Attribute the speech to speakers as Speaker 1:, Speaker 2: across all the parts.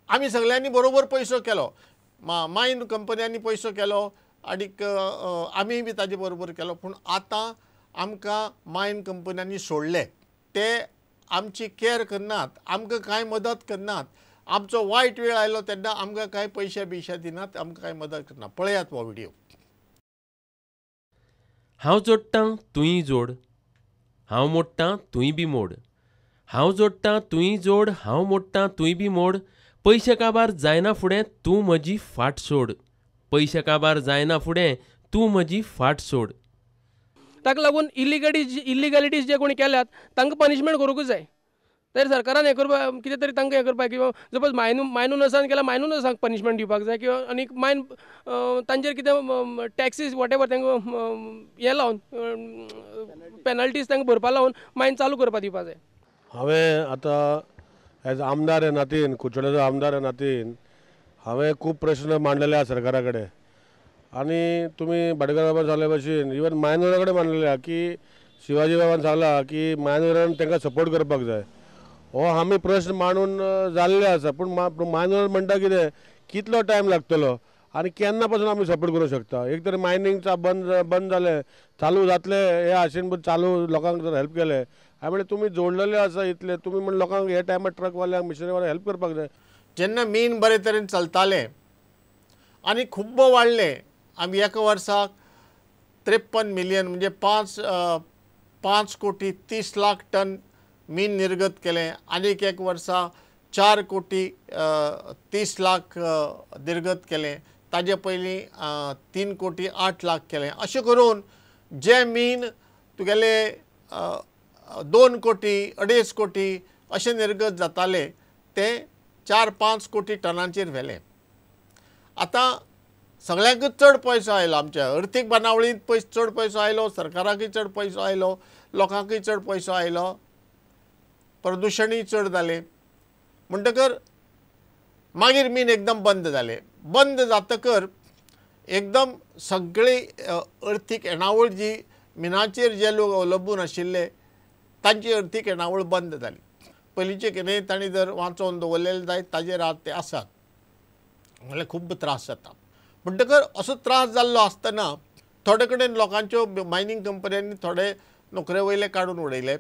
Speaker 1: आमी सगळ्यांनी बरोबर पयसो केलो, मायन कंपन्यांनी पयसो केलो आनीक आमी बी ताजे बरोबर केलो. पूण आतां आमकां मायन कंपन्यांनी सोडले, ते आमची केअर करनात, आमकां कांय मदत करनात. आमचो वायट वेळ आयलो तेन्ना आमकां कांय पयशे बियशे दिनात, आमकां कांय मदत करना. पळयात हो व्हिडियो.
Speaker 2: हांव जोडटां तूंय जोड, हांव मोडटां तूंय बी मोड, हांव जोडटां तूंय जोड, हांव मोडटां तूंय बी मोड, पयशे काबार जायना फुडें तूं म्हजी फाट सोड, पयशे काबार जायना फुडें तूं म्हजी फाट सोड.
Speaker 3: ताका लागून इलिगॅलिटीज जे कोणी केल्यात तांकां पनिशमेंट करूंकूच जाय. तर सरकारान हें करपाक कितें तरी तांकां हें करपाक, किंवा सपोज मायनूनसान केल्यार मायनूनसाक पनिशमेंट दिवपाक जाय, किंवा आनीक मायन तांचेर कितें टॅक्सीस वॉटेवर तांकां हें लावन पेनल्टीज तांकां भरपा लावन मायन चालू करपाक दिवपाक जाय.
Speaker 4: हांवें आतां एज आमदार ह्या नातीन, कुडचड्याचो आमदार ह्या नातीन हांवें खूब प्रश्न मांडलेले आसा सरकारा कडेन. आनी तुमी भाटकार बाबान सांगले भशेन इवन मायनरा कडेन मांडलेले आसा की शिवाजी बाबान सांगला की मायनरान तांकां सपोर्ट करपाक जाय. हो आमी प्रश्न मांडून जाल्ले आसा, पूण मायनर म्हणटा कितें कितलो टायम लागतलो आनी केन्ना पासून आमी सपोर्ट करूंक शकता. एक तर मायनींग बंद जालें, चालू जातलें हे आशेन चालू लोकांक जर हेल्प केलें, हांवें म्हणलें तुमी जोडलेले आसा इतले, तुमी म्हण लोकांक हे टायमार ट्रकवाल्यांक मिशनरीवाल्यांक हेल्प करपाक जाय.
Speaker 1: जेन्ना मीन बरे तरेन चलतालें आनी खूब्ब वाडलें, आमी एका वर्साक 53 मिलियन म्हणजे 5 कोटी 30 लाख टन मीन निर्गत केलें. आनीक एक वर्सा 4 कोटी 30 लाख निर्गत केलें. ताजे पयलीं 3 कोटी 8 लाख केलें. अशें करून जें मीन तुगेले 2 कोटी 2.5 कोटी अशें निर्गत जातालें तें 4-5 कोटी टनांचेर व्हेलें. आतां सगळ्यांकूच चड पयसो आयलो, आमच्या अर्थीक बांदावळींत पयस चड पयसो आयलो, सरकाराकूय चड पयसो आयलो, लोकांकूय चड पयसो आयलो, प्रदुशणूय चड जालें. म्हणटकर मागीर मीन एकदम बंद जालें. बंद जातकर एकदम सगळी अर्थीक येणावळ जी मिनाचेर जे लोक अवलंबून आशिल्ले तांची अर्थीक येणावळ बंद जाली. पयलींचे कितें तांणी जर वांचोवन दवरलेलें जायत ताजेर आज ते आसात म्हणल्यार खूब त्रास जाता. म्हणटकर असो त्रास जाल्लो आसतना थोडे कडेन लोकांच्यो मायनींग कंपन्यांनी थोडे नोकरे वयले काडून उडयले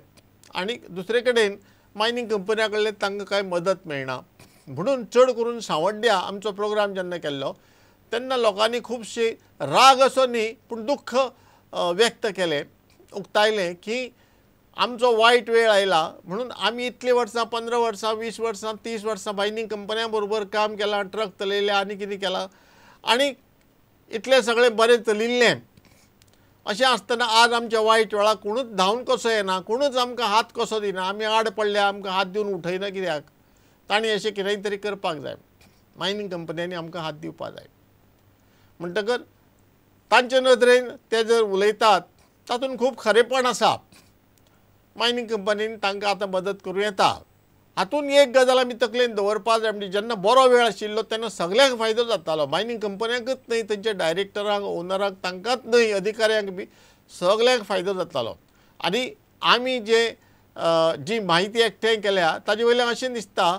Speaker 1: आनी दुसरे कडेन मायनींग कंपन्यां कडल्यान तांकां कांय मदत मेळना. म्हणून चड करून सांवड्ड्या आमचो प्रोग्राम जेन्ना केल्लो तेन्ना लोकांनी खुबशी राग असो न्ही पूण दुख्ख व्यक्त केलें, उक्तायलें की आमचो वायट वेळ आयला म्हणून आमी इतलीं वर्सां 15 वर्सां 20 वर्सां 30 वर्सां मायनींग कंपन्यां बरोबर काम केलां, ट्रक चलयले आनी कितें केलां आनी इतलें सगळें बरें चलिल्लें. अशें आसतना आज आमच्या वायट वेळार कोणूच धांवन कसो येना, कोणूच आमकां हात कसो दिना, आमी आड पडल्या आमकां हात दिवन उठयना कित्याक? तांणी अशें कितेंय तरी करपाक जाय, मायनींग कंपन्यांनी आमकां हात दिवपाक जाय. म्हणटकर तांचे नदरेन ते जर उलयतात तातूंत खूब खरेपण आसा. मायनींग कंपनीन तांकां आतां मदत करूं येता. हातूंत एक गजाल आमी तकलेन दवरपाक जाय, म्हणजे जेन्ना बरो वेळ आशिल्लो तेन्ना सगळ्यांक फायदो जातालो, मायनींग कंपन्यांकूच न्हय, तेंच्या डायरेक्टरांक, ओनरांक, तांकांच न्हय, अधिकाऱ्यांक बी सगळ्यांक फायदो जातालो. आनी आमी जे जी म्हायती एकठांय केल्या ताजे वयल्यान अशें दिसता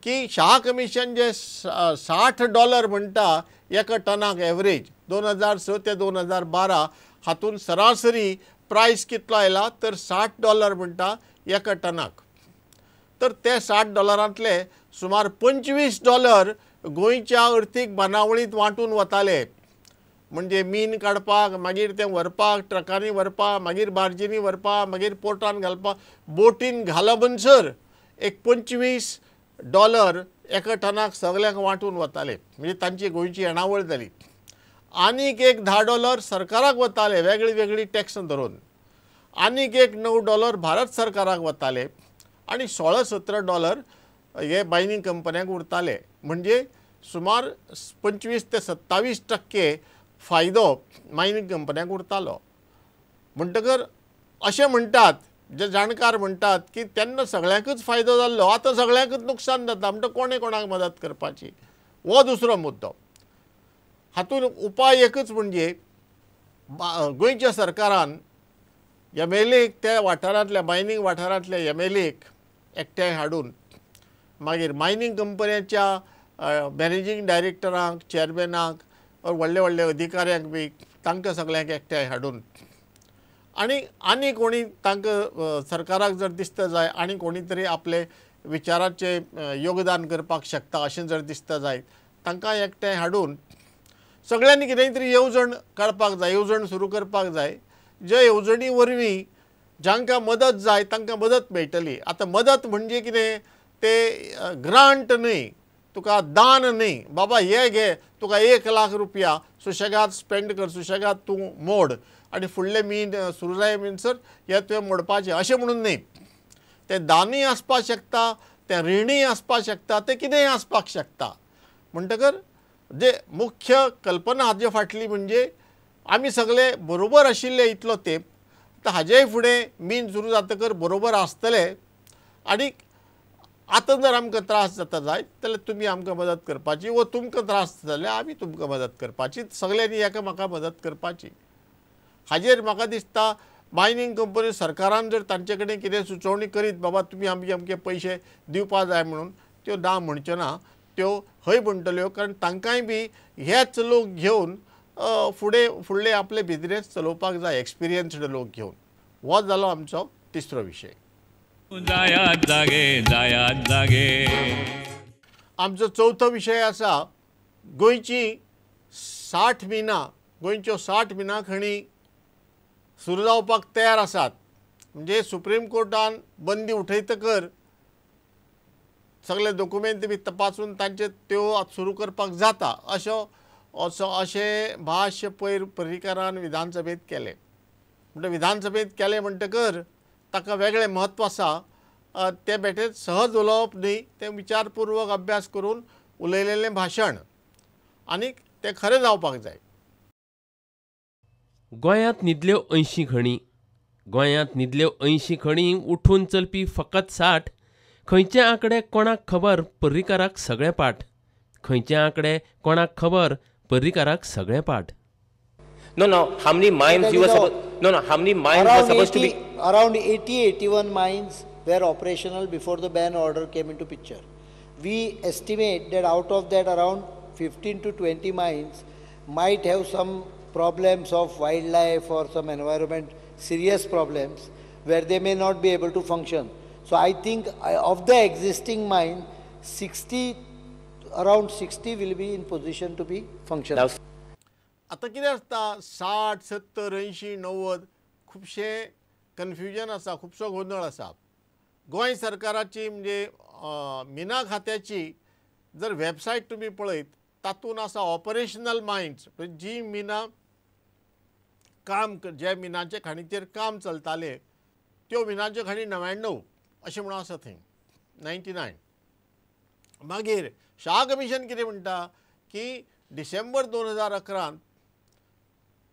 Speaker 1: की शाह कमिशन जे $60 म्हणटा एका टनाक एवरेज 2006 ते 2012 हातूंत सरासरी प्रायस कितलो आयला तर $60 म्हणटा एका टनाक. तर ते $60 सुमार $25 गोंयच्या अर्थीक बांदावळींत वांटून वताले. म्हणजे मीन काडपाक, मागीर तें व्हरपाक, ट्रकांनी व्हरपाक, मागीर बार्जींनी व्हरपाक, मागीर पोर्टान घालपाक, बोटीन घालप म्हणसर एक $25 एका टनाक सगल्यांक वांटून वताले. म्हणजे तांची गोंयची येणावळ जाली. आनीक एक $10 सरकाराक वताले वेगळी वेगळी टॅक्स धरून, आनीक एक $9 भारत सरकाराक वताले आनी $16-17 हे मायनींग कंपन्यांक उरताले. म्हणजे सुमार 25 ते 27% फायदो मायनींग कंपन्यांक उरतालो. म्हणटकर अशें म्हणटात जे जाणकार म्हणटात की तेन्ना सगळ्यांकूच फायदो जाल्लो, आतां सगळ्यांकूच नुकसान जाता. म्हणटा कोणें कोणाक मदत करपाची हो दुसरो मुद्दो. हातूंत उपाय एकूच म्हणजे गोंयच्या सरकारान एम एल एक त्या वाठारांतल्या मायनींग वाठारांतल्या एम एल एक एकठांय हाडून मागीर मायनींग कंपन्यांच्या मॅनेजींग डायरेक्टरांक, चेअरमॅनाक, व्हडले व्हडले अधिकाऱ्यांक बी तांकां सगळ्यांक एकठांय हाडून आनी आनी कोणी तांकां सरकाराक जर दिसता जाय आनी कोणी तरी आपले विचाराचें योगदान करपाक शकता अशें जर दिसता जाय तांकां एकठांय हाडून सगळ्यांनी कितें तरी येवजण काडपाक जाय, येवजण सुरू करपाक जाय, जे येवजणी वरवीं जांकां मदत जाय तांकां मदत मेळटली. आतां मदत म्हणजे कितें, ते ग्रांट न्हय, तुका दान न्हय, बाबा हे घे तुका 1 लाख रुपया सुशेगाद स्पेंड कर, सुशेगाद तूं मोड आनी फुडलें मीन सुरू जाय म्हणसर हें तुवें मोडपाचें अशें म्हणून न्हय. तें दानूय आसपाक शकता, तें रिणूय आसपाक शकता, तें कितेंय आसपाक शकता. म्हणटकर जे मुख्य कल्पना हाजे फाटली म्हणजे आमी सगळे बरोबर आशिल्ले इतलो तेंप, आतां हाजेय फुडें मीन सुरू जातकर बरोबर आसतले आनी आतां जर आमकां त्रास जाता जायत जाल्यार तुमी आमकां मदत करपाची वो तुमकां त्रास जाल्यार आमी तुमकां मदत करपाची, सगळ्यांनी एकामेका मदत करपाची. हाजेर म्हाका दिसता मायनींग कंपनी सरकारान जर तांचे कडेन कितें सुचोवणी करीत बाबा तुमी आमचे अमके पयशे दिवपा जाय म्हणून, त्यो ना म्हणच्यो ना, त्यो हय म्हणटल्यो, कारण तांकांय बी हेच लोक घेवन फुडें फुडले आपले बिजनेस चलोवपाक जाय, एक्सपिरियन्स्ड लोक घेवन. हो जालो आमचो तिसरो विशय.
Speaker 5: जायात जागे, जायात जागे.
Speaker 1: आमचो चवथो विशय आसा गोंयची 60 मिनां, गोंयच्यो 60 मिनां खणी सुरू जावपाक तयार आसात. म्हणजे सुप्रीम कोर्टान बंदी उठयतकर सगळे दोकुमेंत बी तपासून तांचे त्यो सुरू करपाक जाता अशो असो अशें भाश्य पयर पर्रीकारान विधानसभेंत केलें. म्हणटा विधानसभेंत केलें म्हणटकर ताका वेगळें म्हत्व आसा, तें बेठेंच सहज उलोवप न्ही, तें विचारपूर्वक अभ्यास करून उलयलेलें भाशण आनी तें खरें जावपाक जाय.
Speaker 2: गोंयांत न्हिदल्यो 80 खणी, गोंयांत न्हिदल्यो 80 खणी, उठून चलपी फकत 60. खंयचे आंकडे कोणाक खबर, पर्रीकाराक सगळें पाठ. खंयचे आंकडे कोणाक खबर, पर्रीकाराक सगळें पाठ.
Speaker 6: No, no, how many mines you were supposed, no, no, how many mines were supposed to be?
Speaker 7: Around 80-81 mines were operational before the ban order came into picture. We estimate that out of that around 15 to 20 mines might have some problems of wildlife or some environment, serious problems where they may not be able to function. So I think of the existing mine, around 60 will be in position to be functional.
Speaker 1: आतां कितें आसता 60, 70, 80, 90 खुबशें confusion आसा, खुबसो गोंदळ आसा. गोंय सरकाराची म्हणजे मिना खात्याची जर वेबसायट तुमी पळयत तातूंत आसा ऑपरेशनल मायन्स, जी मिना काम जे मिनाचे खाणीचेर काम चलताले त्यो मिनाच्यो खाणी 99 अशें म्हणून आसा थंय 99. मागीर शाह कमिशन कितें म्हणटा की डिसेंबर 2011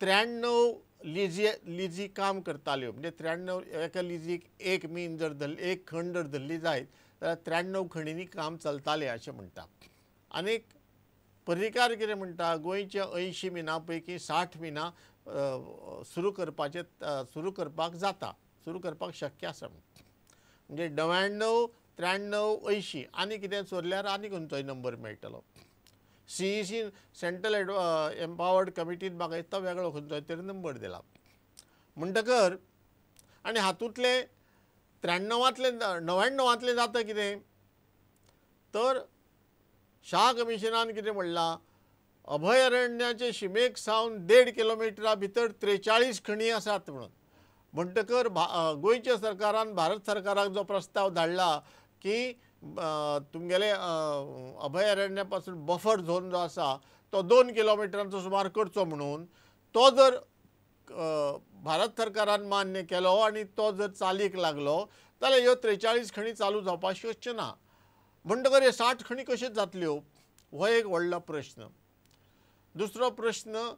Speaker 1: 93 लिजी काम करताल्यो, म्हणजे 93 एका लिजीक एक मीन जर धरली, एक खण जर धरली जायत जाल्यार 93 खणींनी काम चलतालें अशें म्हणटा. आनीक पर्रीकार कितें म्हणटा गोंयच्या 80 मिनां पैकी 60 मिनां सुरू करपाचें, सुरू करपाक जाता, सुरू करपाक शक्य आसा. म्हणजे 99, 93, 80 आनी कितें सोदल्यार आनी खंयचोय नंबर मेळटलो. सीईसी सेंट्रल एम्पावर्ड कमिटीन म्हाका दिसता वेगळो खंयचोय तरी नंबर दिला. म्हणटकर आनी हातूंतले 93तले 99तले जाता कितें तर शाह कमिशनान कितें म्हणलां, अभयारण्याचे शिमेक सावन 1.5 किलोमिटरा भितर 43 खणी आसात म्हणून. म्हणटकर गोंयच्या सरकारान भारत सरकाराक जो प्रस्ताव धाडला की तुमगेले अभयारण्या पासून बफर झोन जो आसा तो 2 किलोमिटरांचो सुमार करचो म्हणून, तो जर भारत सरकारान मान्य केलो आनी तो जर चालीक लागलो जाल्यार ह्यो 43 खणी चालू जावपाक शकच्यो ना. म्हणटकर हे 60 खणी कश्यो जातल्यो हो एक व्हडलो प्रश्न. दुसरो प्रश्न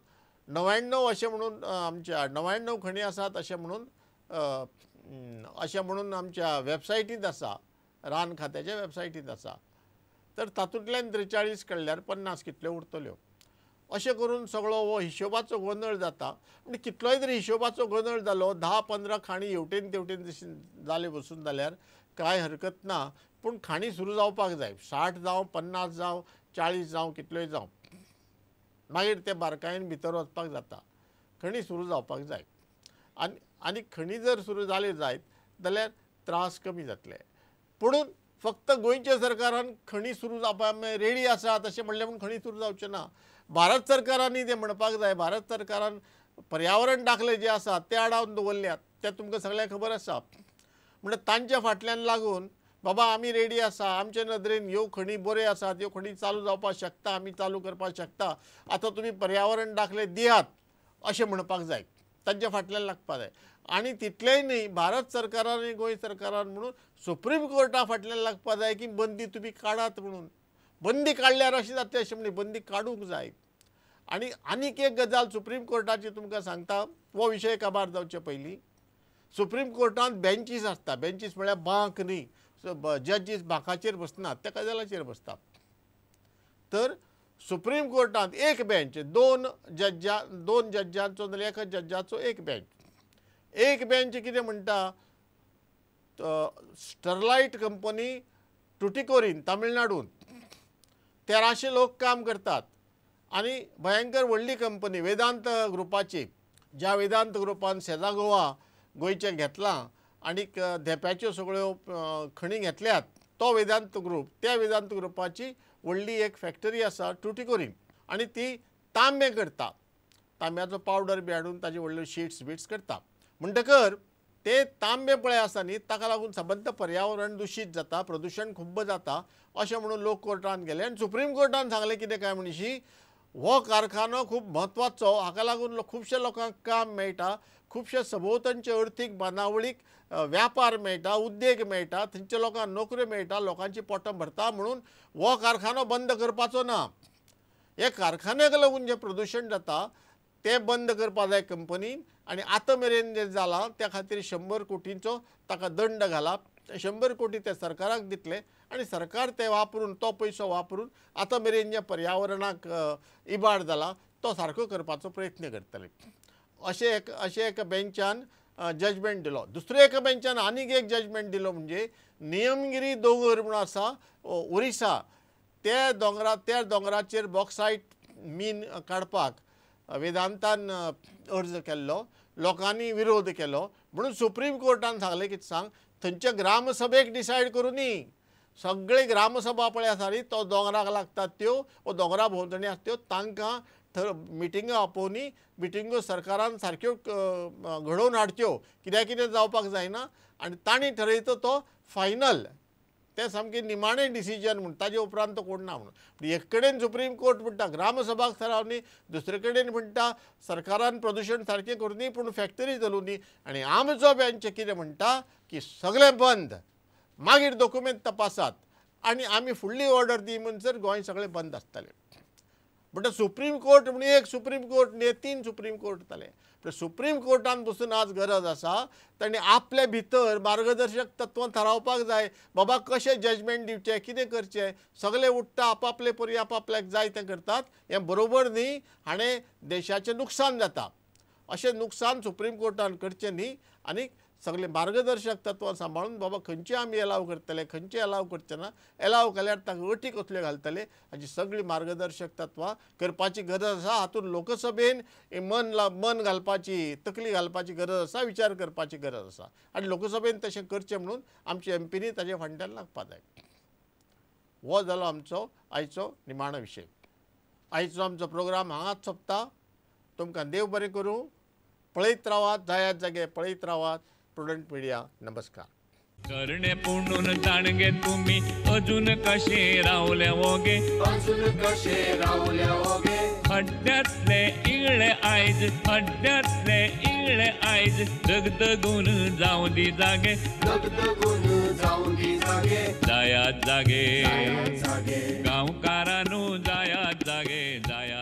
Speaker 1: 99 अशें म्हणून आमच्या 99 खणी आसात अशें म्हणून आमच्या वेबसायटींत आसा, रान खात्याच्या वेबसायटींत आसा, तर तातूंतल्यान 43 काडल्यार 50 कितल्यो उरतल्यो. अशें करून सगळो हो हिशोबाचो गोंदळ जाता. म्हणजे कितलोय तरी हिशोबाचो गोंदळ जालो, 10-15 खाणी हेवटेन तेवटेन जाले बसून जाल्यार कांय हरकत ना, पूण खाणी सुरू जावपाक जाय. 60 जावं 50 जावं 40 जावं कितल्योय जावं, मागीर ते बारकायेन भितर वचपाक जाता. खणी सुरू जावपाक जाय आनी आनी खणी जर सुरू जाली जायत जाल्यार त्रास कमी जातले. पुणून फक्त गोंयच्या सरकारान खणी सुरू जावपाक रेडी आसा तशें म्हणलें म्हूण खणी सुरू जावचें ना. भारत सरकारानूय तें म्हणपाक जाय. भारत सरकारान पर्यावरण दाखले जे आसात ते आडावन दवरल्यात, ते तुमकां सगळ्यांक खबर आसा. म्हणल्यार तांच्या फाटल्यान लागून बाबा आमी रेडी आसा, आमचे नदरेन ह्यो खणी बऱ्यो आसात, ह्यो खणी चालू जावपाक शकता, आमी चालू करपाक शकता, आतां तुमी पर्यावरण दाखले दियात अशें म्हणपाक जाय, तांच्या फाटल्यान लागपाक जाय. आनी तितलेंय न्ही, भारत सरकारान आनी गोंय सरकारान म्हणून सुप्रीम कोर्टा फाटल्यान लागपाक जाय की बंदी तुमी काडात म्हणून. बंदी काडल्यार अशें जातलें अशें म्हणून बंदी काडूंक जाय. आनी आनीक एक गजाल सुप्रीम कोर्टाची तुमकां सांगता, हो विशय काबार जावचे पयलीं. सुप्रीम कोर्टांत बेंचीस आसता, बेंचीस म्हळ्यार बांक न्ही, जजीस बांकाचेर बसनात, त्या गजालाचेर बसतात. तर सुप्रीम कोर्टांत एक बेंच, दोन जज्जांचो नाल्यार एका जज्जाचो एक बेंच. एक बेंच कितें म्हणटा, स्टरलायट कंपनी टुटिकोरीन तामिळनाडून 1300 लोक काम करतात आनी भयंकर व्हडली कंपनी वेदांत ग्रुपाची, ज्या वेदांत ग्रुपान सेजा गोवा गोंयचें घेतलां आनीक धेंप्याच्यो सगळ्यो खणी घेतल्यात, तो वेदांत ग्रुप, त्या वेदांत ग्रुपाची व्हडली एक फॅक्टरी आसा टुटिकोरीन आनी ती तांबे करता, तांब्याचो पावडर बी हाडून ताजे व्हडल्यो शिट्स बिट्स करता. म्हणटकर ते तांबे पळय आसा न्ही, ताका लागून सबंद पर्यावरण दुशीत जाता, प्रदुशण खूब्ब जाता अशें म्हणून लोक कोर्टान गेले आनी सुप्रीम कोर्टान सांगलें कितें काय म्हणशी, हो कारखानो खूब म्हत्वाचो, हाका लागून खुबश्या लोकांक काम मेळटा, खुबशे सभोवतणचे अर्थीक बांदावळीक व्यापार मेळटा, उद्देग मेळटा, थंयच्या लोकांक नोकऱ्यो मेळटा, लोकांची पोटां भरता, म्हणून हो कारखानो बंद करपाचो ना. हे कारखान्याक लागून जें प्रदुशण जाता तें बंद करपा जाय कंपनीन आनी आतां मेरेन जें जालां त्या खातीर 100 कोटींचो ताका दंड घाला, 100 कोटी ते सरकाराक दितले आनी सरकार ते वापरून, तो पयसो वापरून आतां मेरेन जें पर्यावरणाक इबाड जाला तो सारको करपाचो प्रयत्न करतले. अशें एका बेंचान जजमेंट दिलो. दुसऱ्या एका बेंचान आनीक एक जजमेंट दिलो, म्हणजे नियमगिरी दोंगर म्हणून आसा ओरिसा, त्या दोंगराचेर बॉक्सायट मीन काडपाक वेदांतान अर्ज केल्लो, लोकांनी विरोध केलो, म्हणून सुप्रीम कोर्टान सांगलें कितें सांग, थंयच्या ग्रामसभेक डिसायड करूं न्ही, सगळे ग्रामसभा पळय आसा न्ही तो दोंगराक लागतात त्यो वो दोंगरा भोंवतणी आसा त्यो, तांकां मिटिंगो आपोवनी, मिटिंगो सरकारान सारक्यो घडोवन हाडच्यो, कित्याक कितें जावपाक जायना आनी तांणी ठरयतो तो फायनल, तें सामकें निमाणें डिसिजन म्हूण, ताजे उपरांत तो कोण ना म्हणून. एक कडेन सुप्रीम कोर्ट म्हणटा ग्रामसभाक थारावनी, दुसरे कडेन म्हणटा सरकारान प्रदुशण सारकें करूं न्ही पूण फॅक्टरी चलोवनी, आनी आमचो बेंच कितें म्हणटा की सगळें बंद, मागीर दोकुमेंत तपासात आनी आमी फुडली ऑर्डर दी म्हणसर गोंय सगळें बंद आसतलें. म्हणटा सुप्रीम कोर्ट म्हणून एक सुप्रीम कोर्ट न्ही, 3 सुप्रीम कोर्ट जाले. पूण सुप्रीम कोर्टान बसून आज गरज आसा तांणी आपले भितर मार्गदर्शक तत्वां थारावपाक जाय, बाबा कशें जजमेंट दिवचें, कितें करचें. सगळे उठ्ठा आपापले परी आपापल्याक जाय तें करतात, हें बरोबर न्ही, हाणें देशाचें नुकसान जाता. अशें नुकसान सुप्रीम कोर्टान करचें न्ही आनी सगळे मार्गदर्शक तत्वां सांबाळून बाबा खंयचे आमी एलाव करतले, खंयचे एलाव करचे ना, एलाव केल्यार ताका अटी कसल्यो घालतले, हाची सगळी मार्गदर्शक तत्वां करपाची गरज आसा. हातूंत लोकसभेन मन घालपाची, तकली घालपाची गरज आसा, विचार करपाची गरज आसा आनी लोकसभेन तशें करचें म्हणून आमचे एमपीनी ताजे फाटल्यान लागपाक जाय. हो जालो आमचो आयचो निमाणो विशय. आयचो आमचो प्रोग्राम हांगाच सोंपता. तुमकां देव बरें करूं. पळयत रावात, जायात जागे पळयत रावात प्रुडंट मिडिया. नमस्कार.
Speaker 5: करणे पुणून जाणगे तुम्ही अजून कशे रावले ओगे,
Speaker 8: अजून कशे रावले ओगे,
Speaker 5: खड्ड्यातले इगळे आयज, खड्ड्यातले इगळे आयज, दगदगून जावं दी जागे,
Speaker 8: दगदगून जावं दी जागे,
Speaker 5: जायात जागे
Speaker 8: जागे
Speaker 5: गांवकारानू, जायात जागे, जायात.